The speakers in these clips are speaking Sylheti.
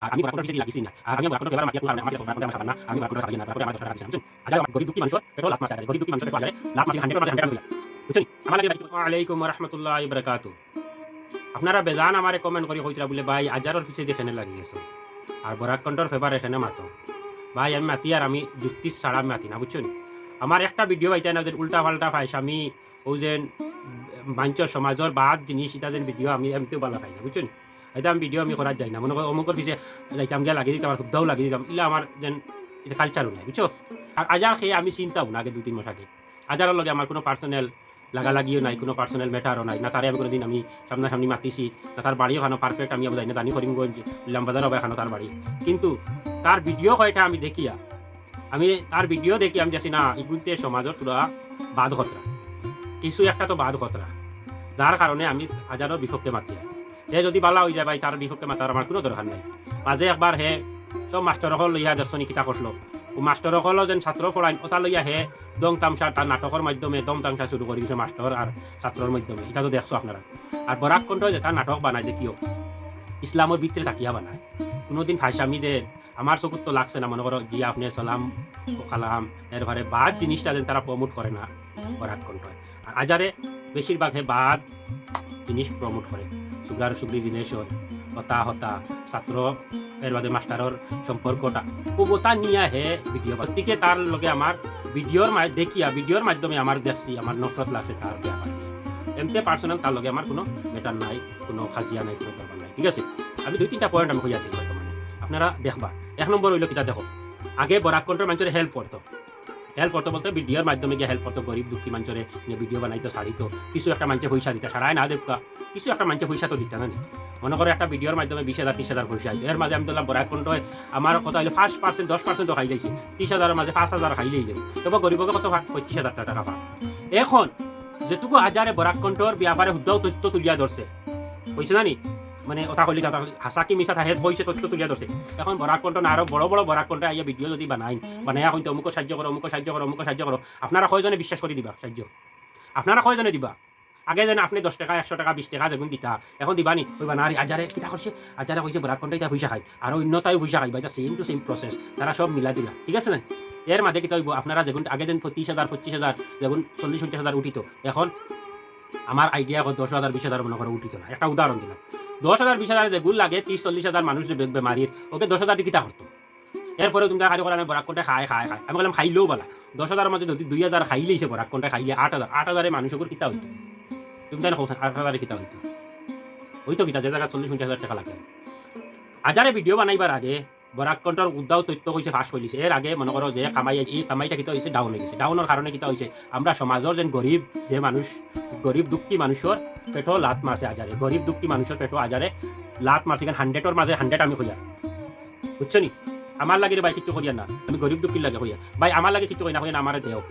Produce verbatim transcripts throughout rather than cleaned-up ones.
আর আমি বরাক কণ্ঠর পিছে লাগিছি না। আর আমি বরাক কণ্ঠর favour মাতিয়া কুনু কারণে আমার বরাক কণ্ঠ আমি খাবার না, আমি বরাক কণ্ঠর সাহায্য না। বরাক কণ্ঠ আমার দশ টাকা দিছি না, বুঝছইন? আজারে আমার গরিব দুঃখী মানুষর পেটো লাথ মারছে, আজারে গরিব দুঃখী মানুষর পেটো আজারে লাথ মারছে, hundred এর মাঝে hundred আমি কইয়া। বুঝছইন? আমার লাগি ভাই, ওয়ালাইকুম ওয়া রাহমাতুল্লাহি ওয়া বারাকাতুহু। আপনারা বেজান আমারে comment করি কইতরা বুলে, "ভাই, আজারর পিছে দি কেনে লাগি গেছো? আর বরাক কণ্ঠর favour এ কেনে মাতো।" ভাই, আমি মাতি আর আমি যুক্তি ছাড়া আমি মাতি না, বুঝছইন? আমার একটা video পাইতায় না, ওদের উল্টা পাল্টা পাইছে, আমি ও যেন মানষর সমাজর বাদ জিনিস, ইতা যেন video আমি এমতেও ভালা পাই না, বুঝছইন? ইতা আমি video আমি করার যাই না। মনো করো অমুকর পিছে যাইতাম, গিয়া লাগি দিতাম, আর হুদ্দাও লাগি দিতাম, ইলা আমার যেন ইতা culture ও নাই, বুঝছো? আর আজার খেয়ে আমি চিনতাম না আগে দুই তিন মাস আগে। আজারর লগে আমার কুনু personal লাগালাগিও নাই, কুনু personal matter ও নাই, না তারে আমি কুনুদিন আমি সামনাসামনি মাতিছি, না তার বাড়ি ওখানো perfect আমি যাই না, জানি করিমগঞ্জ ইলামবাজার হবে এখানো তার বাড়ি। কিন্তু তার video কয়টা আমি দেখিয়া, আমি তার video দেখি আমি দেখছি না, ইগুইন্তে সমাজর পুরা বাদ খতরা, কিছু একটা তো বাদ খতরা, যার কারণে আমি আজারর বিপক্ষে মাতি। হে যদি ভালা অইযায় ভাই, তার বিপক্ষে মাতার আমার কুনু দরকার নাই। মাঝে একবার হে সব মাস্টর অকল লইয়া দেখছো নি কিতা করলো, ও মাস্টর অকলও যেন ছাত্র পড়াইন, ওটা লইয়া হে দম তামশা, তার নাটকর মাধ্যমে দম তামশা শুরু করি দিছে মাস্টর আর ছাত্রর মাধ্যমে, ইটা তো দেখছো আপনারা। আর বরাক কণ্ঠ যেটা নাটক বানায় দেখিও, ইসলামর ভিতরে থাকিয়া বানায়, কুনুদিন ফাইসামি যে আমার চকুত তো লাগছে না, মনো করো জি আপনে সালাম ও কালাম, এরপরে বাদ জিনিসটা যেন তারা promote করে না বরাক কণ্ঠ। আর আজারে বেশিরভাগ হে বাদ জিনিস promote করে, সুগার সুগরি relation, হতা হতা, ছাত্র, এর বাদে মাস্টারর সম্পর্কটা, ও ওটা নিয়া হে video বানায়। গতিকে তার লগে আমার video র মা-, দেখিয়া, video র মাধ্যমে আমার দেখছি, আমার নফরত লাগছে তার ব্যাপারে। এমতে personal তার লগে আমার কুনু matter নাই, কুনু খাজিয়া নাই, কুনু দরকার নাই, ঠিক আছে? আমি দুই তিনটা point আমি কইয়া দিই বর্তমানে, আপনারা দেখবা। এক নম্বর অইলো কিতা দেখো, আগে বরাক কণ্ঠর মানষরে help করতো, help করতো বলতে video র মাধ্যমে গিয়া help করতো, গরিব দুঃখী মানষরে নিয়া video বানাইতো, ছাড়িতো, কিছু একটা মানষে পয়সা দিতা, সারায় না দেউক্কা, কিছু একটা মানষে পয়সা তো দিতা না নি। মনো করো একটা video র মাধ্যমে বিশ হাজার, ত্রিশ হাজার পয়সা আইতো, এর মাঝে আমি ধরলাম বরাক কণ্ঠয় আমার কথা অইলো পাঁচ percent, দশ percent ও খাইলাইছে, ত্রিশ হাজারর মাঝে পাঁচ হাজার খাইলাইলে, তবে গরিবকে কত পায়? পঁচিশ হাজার টাকা পায়। এখন যেটুকু আজারে বরাক কণ্ঠর ব্যাপারে হুদ্দাও তথ্য তুলিয়া ধরছে, কইছে না নি? মানে ওটা কইলে কথা হাছা কি মিছা থাকে, কইছে তথ্য তুলিয়া ধরছে। এখন বরাক কণ্ঠ না, আরো বড় বড় বরাক কণ্ঠ আইয়া video যদি বানাইন, বানাইয়া কইন তো অমুক সাহায্য করো, অমুক সাহায্য করো, অমুক সাহায্য করো, আপনারা কয়জনে বিশ্বাস করি দিবা সাহায্য? আপনারা কয়জনে দিবা? আগে যেন আপনে দশ টাকা, একশো টাকা, বিশ টাকা যেগুন দিতা, এখন দিবা নি? কইবা না রে, আজারে কিতা করছে, আজারে কইছে বরাক কণ্ঠ ইতা পয়সা খায়, আর অন্যতায় পয়সা খাইবা, এটা same to same process, তারা সব মিলা দিলা, ঠিক আছে না? এর মাঝে কিতা অইবো, আপনারা যেগুন আগে যেন ত্রিশ হাজার, পঁচিশ হাজার, যেগুন চল্লিশ পঞ্চাশ হাজার উঠিতো, এখন আমার idea কত দশ হাজার, বিশ হাজার মনো করো উঠিতো না, একটা উদাহরণ দিলাম। দশ হাজার, বিশ হাজার যেগুন লাগে, ত্রিশ চল্লিশ হাজার মানুষ যে বে-, বেমারির, ওকে দশ হাজার দি কিতা করতো? এরপরে তুমি খালি করা নাই, বরাক কণ্ঠে খায়, খায়, খায়। আমি বললাম, খাইলেও বালা। দশ হাজারর মাঝে যদি দুই হাজার খাইলেইছে, বরাক কণ্ঠে খাইলে আট হাজার, আট হাজারে মানুষর কিতা অইতো? তুমি তাই না কও, আট হাজারে কিতা অইতো? অইতো কিতা, যে জাগাত চল্লিশ পঞ্চাশ হাজার টাকা লাগে। আজারে video বানাইবার আগে বরাক কণ্ঠর উদ্দাও তথ্য কইছে ফাঁস করিলিছে। এর আগে মনো করো যে কামাই, এই কামাইটা কিতা অইছে, down অইগেছে। Down অর কারণে কিতা অইছে, আমরা সমাজর যেন গরিব, যে মানুষ গরিব দুঃখী মানুষর পেটো লাত মারছে আজারে, গরিব দুঃখী মানুষর পেটো আজারে লাত মারছে, এখান hundred অর মাঝে hundred আমি কইয়ার। বুঝছো নি? আমার লাগি রে ভাই কিচ্ছু করিয়ার না, আমি গরিব দুঃখীর লাগি কইয়ার। ভাই আমার লাগি কিচ্ছু কই না, কইয়া না আমারে দেও।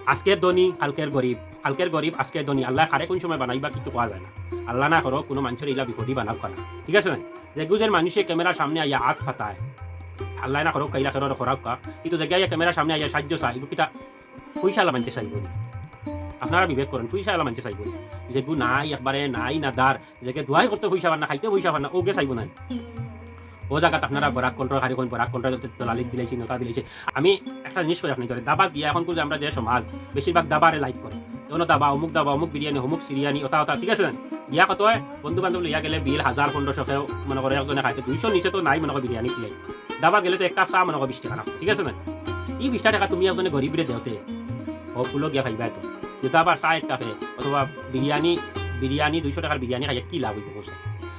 আজকের ধনী, কালকের গরিব, কালকের গরিব, আজকের ধনী। আল্লায় কারে কুন সময় বানাইবা কিচ্ছু কওয়া যায় না। আল্লায় না করো কুনু মানষরে ইলা বিপদি বানাউক্কা না, ঠিক আছে না? যেগু যেন মানষে camera র সামনে আইয়া আত পাতায়, আল্লায় না করো কাইলা কেরো করাউক্কা, কিন্তু যেগু আইয়া camera র সামনে আইয়া সাহায্য চায়, ইগু কিতা পয়সাআলা মানষে চাইবো নি? আপনারা বিবেক করইন, পয়সাআলা মানষে চাইবো নি? যেগু নাই, একবারে নাই না দার, যেগে দোয়াই করতে পয়সা পার না, খাইতে পয়সা পার না, ওগে চাইবো না। ও জাগাত আপনারা বরাক কণ্ঠর খালি কইন, বরাক কণ্ঠর যাতে দলালি দিলাইছে, নেতা দিলাইছে। আমি একটা জিনিস কই আপনারে, দাবাত গিয়া এখন কই যে আমরা যে সমাজ, বেশিরভাগ দাবারে like করে। অনো দাবা, অমুক দাবা, অমুক বিরিয়ানি, অমুক সিরিয়ানি, ওটা ওটা, ঠিক আছে না? গিয়া কত অয়? বন্ধু বান্ধব লইয়া গেলে বিল হাজার পনেরোশো কেউ মনো করো একজনে খাইতে, দুইশো নিচে তো নাই মনো করো বিরিয়ানি প্লেট। দাবাত গেলে তো এক কাপ চা মনো করো বিশ টাকা না, ঠিক আছে না? ই বিশ টাকা তুমি একজনে গরিবরে দেওতে, ও কুলো গিয়া পাইবা তো। যে দাবার চা এক কাপে, অথবা বিরিয়ানি, বিরিয়ানি, দুইশো টাকার বিরিয়ানি খাইয়া কি লাভ অইবো কওছে?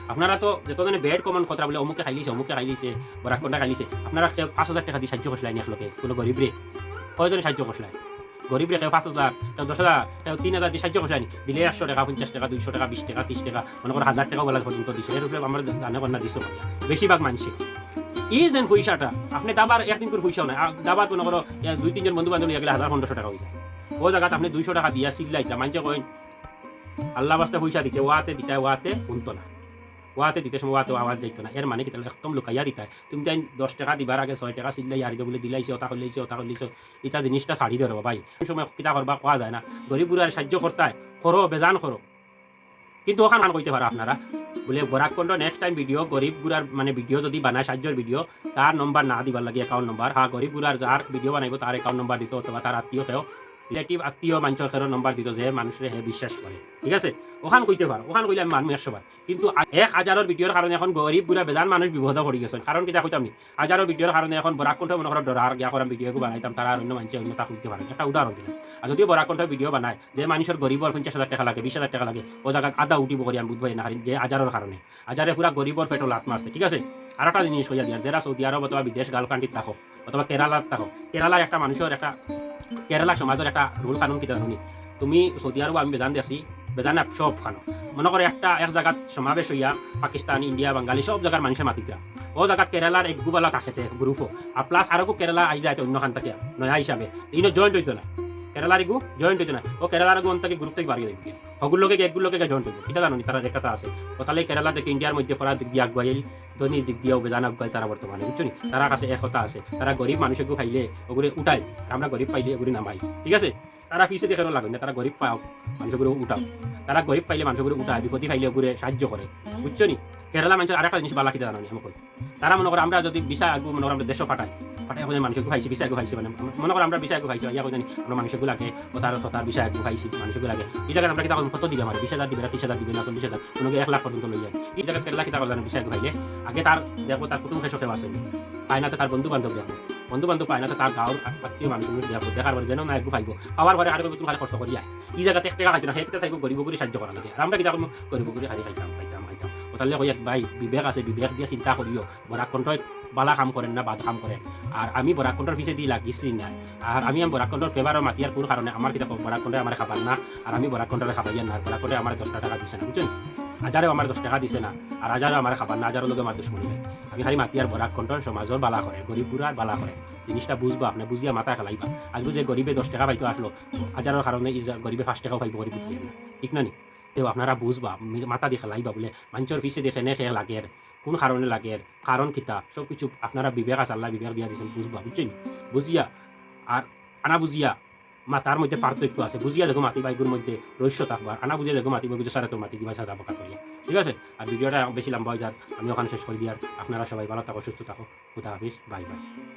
আপনারা তো যতজনে bad comment কররা বুলে, অমুকে খাইলিছে, অমুকে খাইলিছে, বরাক কণ্ঠে খাইলিছে, আপনারা কেউ পাঁচ হাজার টাকা দি সাহায্য করছলায় নি এক লোকে, কুনো গরিবরে? কয়জনে সাহায্য করছলায়? গরিবরে কেউ পাঁচ হাজার, কেউ দশ হাজার, কেউ তিন হাজার দি সাহায্য করছলায় নি? দিলে একশো টাকা, পঞ্চাশ টাকা, দুইশো টাকা, বিশ টাকা, ত্রিশ টাকা, মনো করো হাজার টাকাও বেলা পর্যন্ত দিছে। এর উপরে আমরা জানে কন্যা দিছে। বেশিরভাগ মানষে ই যেন পয়সাটা, আপনে দাবার একদিন করি পয়সাও নাই। আর দাবাত মনো করো, এ, দুই তিনজন বন্ধু বান্ধব লইয়া গেলে হাজার পনেরোশো টাকা অইযায়। ও জাগাত আপনে দুইশো টাকা দিয়া চিল্লাইতরা, মানষে কইন, "আল্লার ওয়াস্তে পয়সা দিতে", ওয়াতে দিতায়, ওয়াতে হুনতো না। ওয়াতে দিতে সময় ওয়াতে আওয়াজ যাইতো না। এর মানে কিতা? একদম লুকাইয়া দিতায়। তুমি তাইন দশ টাকা দিবার আগে ছয় টাকা চিল্লাইয়া হারি দে বুলে, "দিলাইছে, ওটা করলাইছে, ওটা করলাইছে।" ইতা জিনিসটা ছাড়ি দেও রে বা ভাই। কোন সময় কিতা করবা কওয়া যায় না। গরিব গুরারে সাহায্য করতায়, করো, বেজান করো। কিন্তু ওখান খান কইতে পারো আপনারা, বুলে বরাক কণ্ঠ next time video গরিব গুড়ার মানে video যদি বানায় সাহায্যর video, তার নম্বর না দিবার লাগি account number। হ্যাঁ, গরিব গুড়ার যার video বানাইবো তার account number দিত অথবা তার আত্মীয় কেউ, relative আত্মীয় মানষর কেউর নম্বর দিত যে মানুষরে হে বিশ্বাস করে, ঠিক আছে? ওখান কইতে পারো, ওখান কইলে আমি মানমু একশো বার। কিন্তু আ-, এক হাজারর videoর কারণে এখন গরিব গুড়া বেজান মানুষ বিপদো পড়ি গেছইন। কারণ কিতা কইতাম নি, হাজারর videoর কারণে এখন বরাক কণ্ঠ মনে করো ডরার গিয়া করাম video এগু বানাইতাম, তারা আর অন্য মানষে অন্যতা কইতে পারে। একটা উদাহরণ দিলাম। আর যদি বরাক কণ্ঠ video বানায় যে মানষর গরিবর পঞ্চাশ হাজার টেকা লাগে, বিশ হাজার টেকা লাগে, ও জাগাত আধা উঠি বকরি আমি বুঝবায় না, কারণ যে হাজারর কারণে, হাজারে পুরা গরিবর পেটো লাত মারছে, ঠিক আছে? আর একটা জিনিস কইয়া দিয়ার, যারা সৌদি আরব অথবা বিদেশ গালফ কান্ট্রিত থাকো অথবা কেরালাত থাকো, কেরালার একটা মানষর একটা, কেরালা সমাজর একটা rule কানুন কিতা জানো নি? তুমি সৌদি আরব আমি বেজান দেখছি, বেজান না সব খানো। মনে করো একটা এক জাগাত সমাবেশ অইয়া পাকিস্তান, ইন্ডিয়া, বাঙালি সব জাগার মানষে মাতিতরা। ও জাগাত কেরালার এগু বালা থাকে তে groupও। আর plus আরোগু কেরালা আই যায় অন্য খান থাকিয়া, নয়া হিসাবে। ইনো joint অইতো না। কেরালার এগু joint অইতো না। ও কেরালার এগু অন থাকি group থাকি বাড়িয়ে দেবে। হগুর লগে গিয়া, এগুর লগে গিয়া joint অইবো। কিতা জানো নি, তারার একটা আছে। ও তাহলে কেরালা থাকি ইন্ডিয়ার মধ্যে পড়ার দিক দিয়া আগুয়াইল, ধনীর দিক দিয়াও বেজান আগুয়াইল তারা বর্তমানে, বুঝছো নি? তারার কাছে একতা আছে। তারা গরিব মানুষ এগু পাইলে ওগুরে উঠায়, আর আমরা গরিব পাইলে ওগুরে নামাই। ঠিক আছে? তারা পিছেদি কেউরে লাগইন না, তারা গরিব পাও, মানষগুরে উঠাও। তারা গরিব পাইলে মানষগুরে উঠায়, বিপদি পাইলে ওগুরে সাহায্য করে। বুঝছো নি? কেরালা মানষর আরেকটা জিনিস বালা কিতা জানো নি, আমি কই। তারা মনে করো আমরা যদি ভিসা এগু মনে করো আমরা দেশো ফাটাই, ফাটাই কইন মানষগু পাইছি, ভিসা এগু পাইছি, মানে মনে করো আমরা ভিসা এগু পাইছি, ইয়া কইন আমরা মানষগু লাগে, ও তার, ও তার ভিসা এগু পাইছি, মানষগু লাগে। এই জাগাত আমরা কিতা কইমু, কত দিবে আমারে? বিশ হাজার দিবে না ত্রিশ হাজার দিবে না চল্লিশ হাজার? কোনো এক লাখ পর্যন্ত লই যায়। এই জাগাত কেরালা কিতা করলে না ভিসা এগু পাইলে? আগে তার দেখবো তার কুটুম খেসো কেউ আছে নি। পায় না তো তার বন্ধু বান্ধব দেখবো। বন্ধু বান্ধব পায় না তো তার গাঁওর আত্মীয় মানুষ উনি দেখবো। দেখার পরে যেন না এগু পাইবো। পাওয়ার পরে আরো তুমি খালি খরচ করিয়া। এই জাগাত এক টেকা খাইতো না, হে কিতা চাইবো গরিব গুড়ি সাহায্য করার লাগি। আর আমরা কিতা কইমু, গরিব গুড়ি খালি খাইতাম, খাইতাম, খাইতাম। ও তাহলে কইয়া ভাই, বিবেক আছে, বিবেক দিয়া চিন্তা করিও। বরাক কণ্ঠই বালা কাম করের না বাদ কাম করের। আর আমি বরাক কণ্ঠর পিছেদি লাগিছি না। আর আমি, আমি বরাক কণ্ঠর favourও মাতিয়ার কুন কারণে? আমার কিতা কও, বরাক কণ্ঠে আমারে খাবার না, আর আমি বরাক কণ্ঠরে খাবাইয়ার না, আর বরাক কণ্ঠে আমারে দশটা টেকা দিছে না, বুঝছো নি? হাজারেও আমারে দশ টেকা দিছে না, আর হাজারেও আমারে খাবার না, হাজারর লগে আমার দুশমনি নাই। আমি খালি মাতিয়ার বরাক কণ্ঠর সমাজর বালা করে, গরিব গুড়ার বালা করে। জিনিসটা বুঝবা, আপনে বুঝিয়া মাথা খেলাইবা। আজ বুঝে গরিবে দশ টেকা পাইতো আসলো, হাজারর কারণে ই গরিবে পাঁচ টেকাও পাইবো, গরিব বুঝিয়া না। ঠিক না নি? তেও আপনারা বুঝবা, মি-, মাথা দি খেলাইবা বুলে, মানষর পিছেদি কেনে কে লাগের, কুন কারণে লাগের, কারণ কিতা, সব কিছু আপনারা বিবেক আছে, আল্লায় বিবেক দিয়া দিছইন, বুঝবা, বুঝছো নি? বুঝিয়া, আর আনা বুঝিয়া, মাতার মধ্যে পার্থক্য আছে, বুঝিয়া যেগু মাতিবা এগুর মধ্যে রহস্য থাকবা, আর আনা বুঝিয়া যেগু মাতিবা এগু সারে তো মাতি দিবা সাদা বকা করিয়া, ঠিক আছে? আর videoটা বেশি লম্বা অই যার, আমি ওখানে শেষ করি দিয়ার, আপনারা সবাই ভালো থাকো, সুস্থ থাকো, খুদা হাফিজ, bye bye।